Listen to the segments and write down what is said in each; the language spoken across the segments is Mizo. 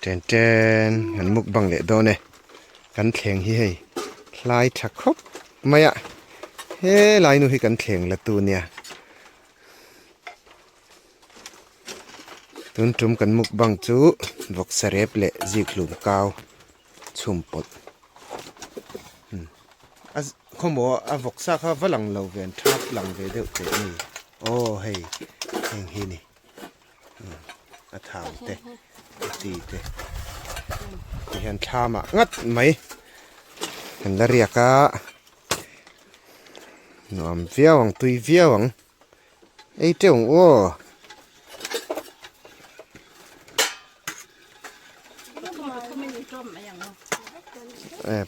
Chen chen kan mukbang leh dawn e. Kan thleng hi hei hlai tha khawp mai a. Helai nu hi kan thleng la tu nia. Tun tum kan mukbang chu vawksa rep leh zikhlum kau chhum pawlh. A khawmaw a vawksa kha va lang lo ve an thap lang ve deuh teh a ni. Aw hei heng hi ni. A thau te a ti te ti hian thlam ah ngat mai kan la riak a nuam viau ang tui viau ang ei teuh ang aw.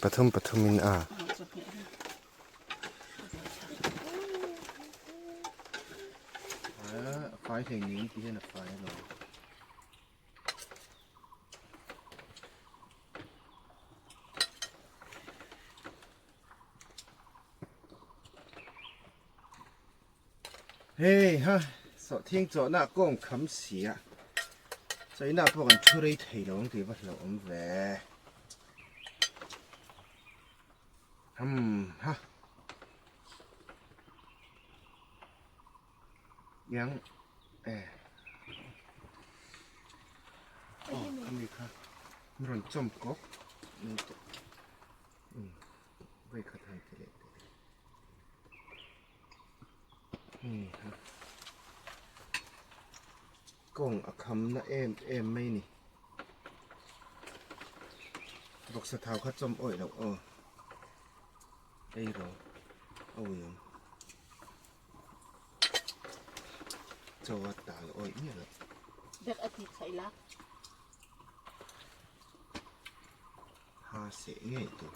Pathum pathum in a. A fai hlei ning ti hian a fai alawm. Hei ha sawhthing chawhna kawng kham si a chawina pawh kan thu rei thei lo ang tih va hlauhawm ve. Hum ha. Yang eh. Oh, kami kha. Ron chom kok. Um. Vai khat han ti le. Hmm ha. Kawng a kham na em em mai ni. Vawksa thau kha chawm awih loh aw. Ei rawh a ui ang. Chaw a tal awih miah loh. Bek a ti chhaih la. Ha seh ngei tur.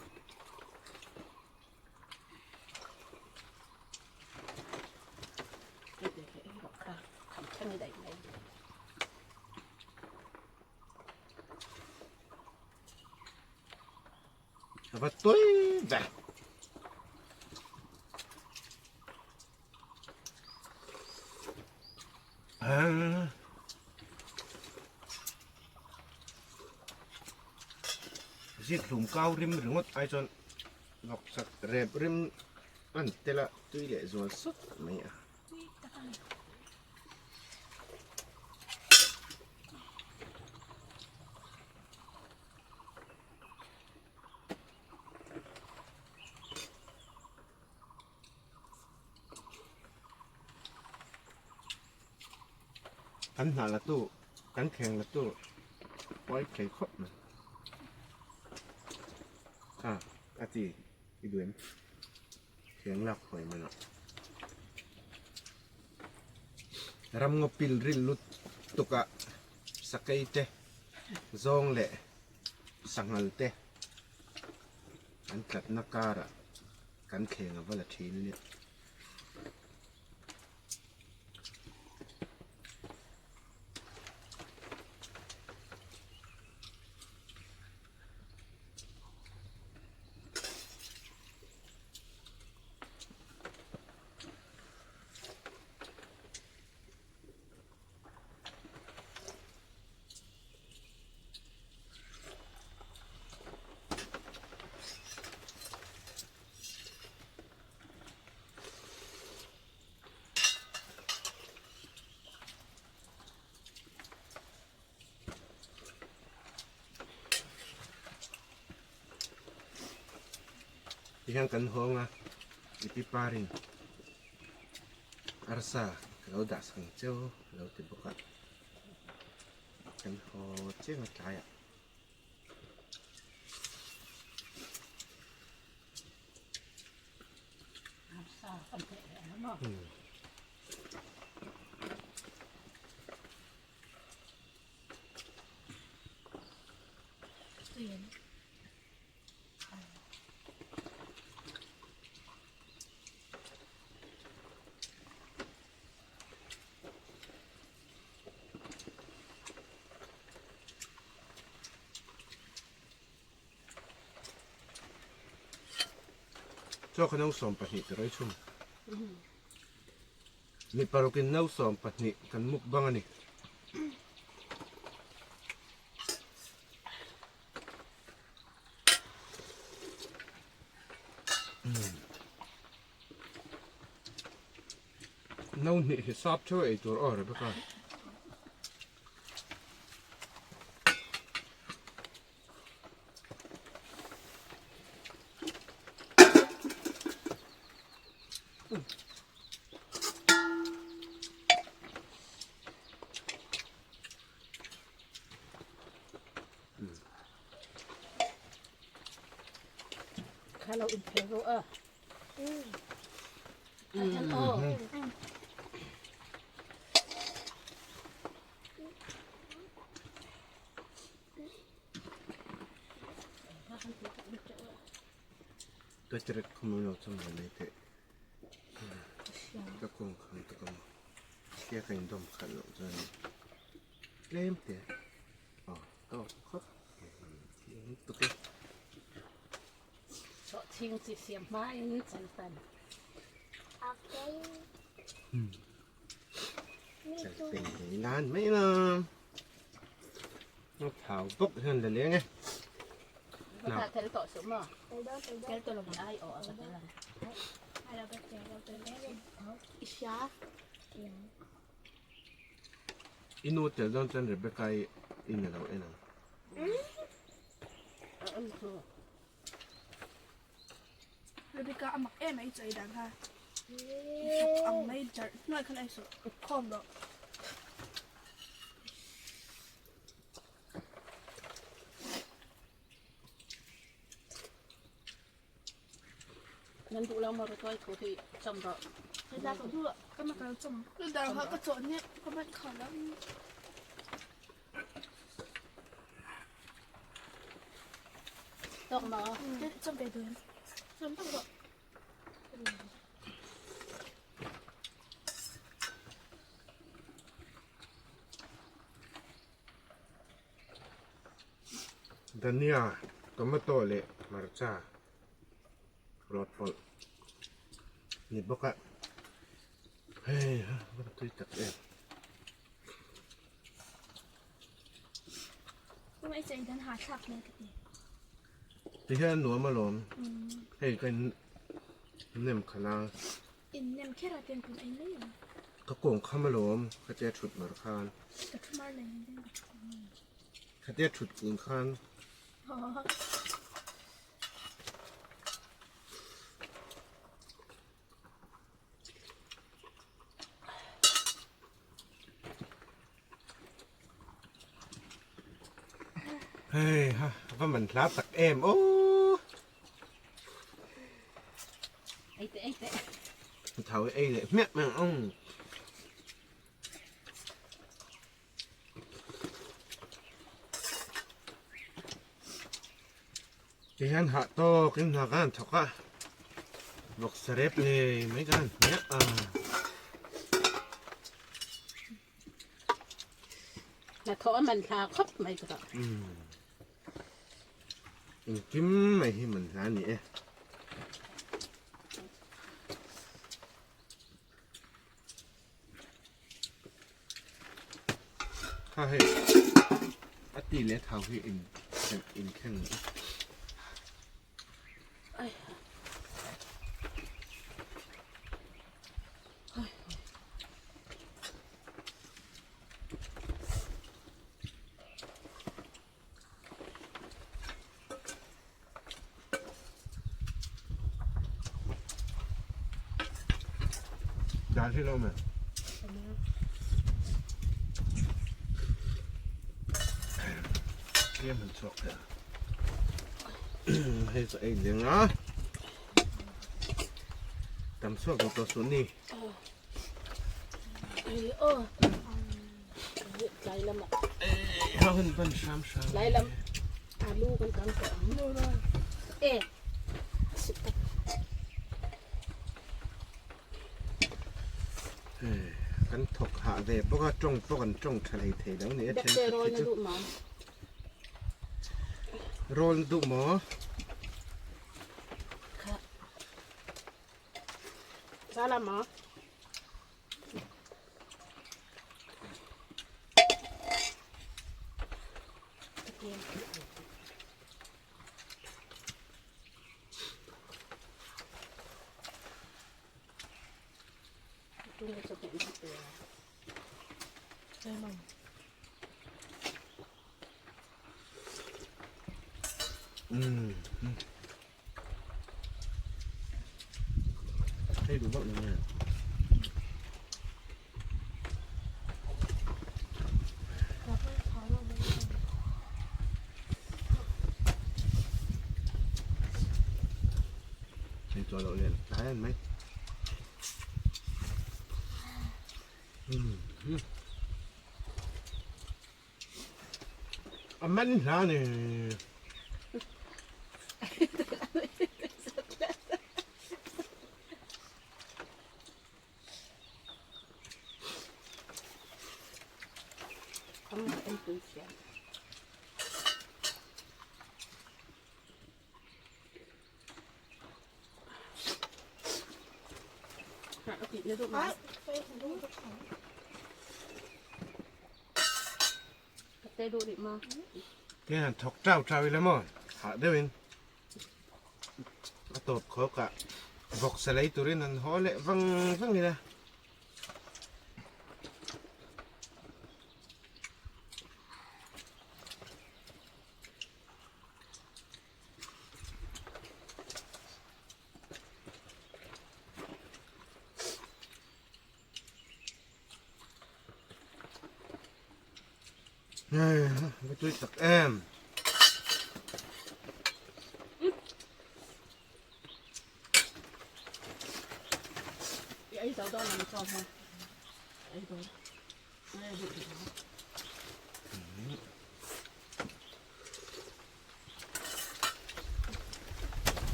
Va tui ve. À. Zit hlum kau rim ringawt ai chuan Vawk sak rep rim an tel a tui leh zual sawt mai a. Kan hnah la tu kan thleng la tu pawi thei khawp mai. A a ti i duh em thiang lak huai man ah ramngaw pil ril lut tuk ah sakei te zawng leh sanghal te an tlatna kar ah kan thleng a va la thin a nia. Tihian kan hawng a i pi parin arsa ka lo dah sak ang cheu a lo ti bawk a kan haw chiang a tlaiah. Chaw kha no 12 ti rai chhun. Mi parukin no 12 kan mukbang a ni. No hnih hi sap theuh ei tur aw Rebecca. Kha lo in phel rawh a. Ka tirek khum lo cham lo mai teh. Ka kawng kham tak a maw. Kia ka indawm khalh loh chuan tlem te aw tawk khawp thiam tuk e. Chawhthing chi siam hma in chaltan. Chalpen hi nan mai la. Nó thảo bốc hian la leng e. Nào. Tel to su mo. Tel to lo ai o a ka tel. I nu tel dawn chuan Rebecca i in alo en ang. Rebecca a mak em a i chawi dan kha. Vawk ang mai darh hnuai khan a i sawh khawm rawh. Nan duh lo maw tuai thu hi cham rawh. Dar kha ka chawh nia ka ban kha lo. Tawk maw? Cham ve dun. Cham tak rawh. Dhania, tomato leh hmarcha rawt pawlh ni bawk a, hei ha va tui tak em. Ti hian nuam alawm, hei ka in nem khalh a. In nem kher a tiang kun ei mai ang. Ka kawng kham alawm khatia thut mar khan. Ka thu mar nei in ka thu kung mai. Khatia thut kun khan. Hei ha va man hla tak em aw. Ei teh ei teh. Thau ei leh hmiah mai ang. Tihian hah tawk in hna kan thawk a, vawksa rep ngei mai kan hmiah a. Hnathawh a man hla khawp mai ka tawh. Engkim mai hi man hla a ni e. Kha hei a ti leh thau hi in in thleng a. Dan hi lo me. Tlem han chhuak teh a. Hei chu ei leng a. Tam chhuak duh tawh suh ni. Tlai lamah. Ha hun ban hram hram. Tlai lam alu kan kang tawh ang. E. Kan thawk hah ve bawk a, tawng pawh kan tawng tha hlei thei lo ni e then khat hi chu. Rawl na duh maw? Sala maw? Umm. Hei duh vak lo nge. Hei chaw loh leh tlai an mai. A man hla ni. Cái hàn thọc trao trao ila maw hah deuhin a tawp khawk ah vawksa lei turin an haw leh vang vang ila. Va tui tak em.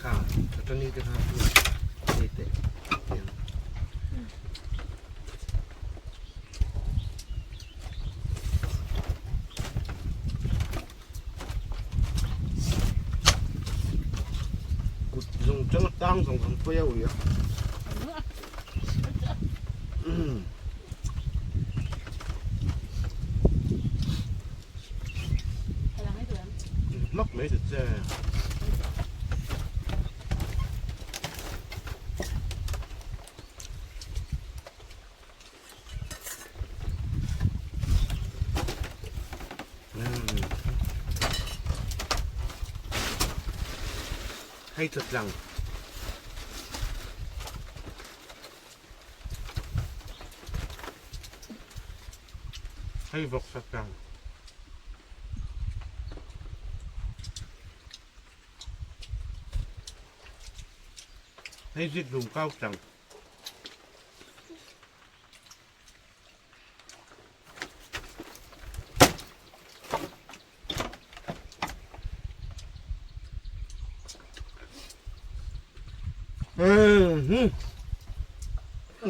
Kha atani te kha hei te tiang. Kut zung tang tang zawng kan pawi a ui a. Hmak mai ta che. Hei chawtlang. Hei vawk chawtlang. Hei zikhlum kau tlang.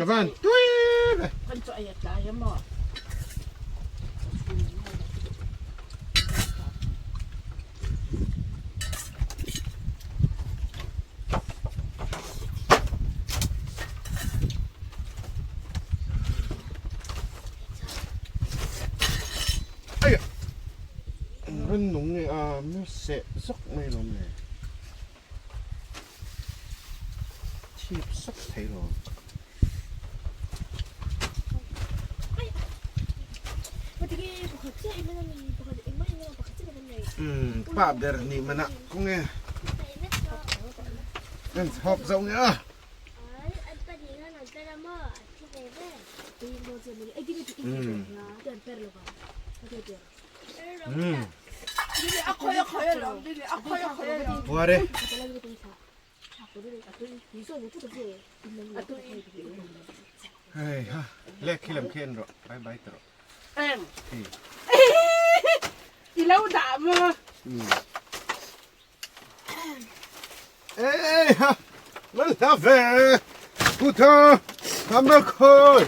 Van tui ve. Kan chu ai tlai a maw. Aia ran nung nge a mi seh zawk mai lawm le thip sawk thei lo. Umm pa ber nih manah kawng e kan chhawk zoh nge a. Puar e. Hei ha lek khi lam khi en rawh bye bye ta rawh. Em. I lo dah maw? Ei ha man hla ve. Putha hamra khoi.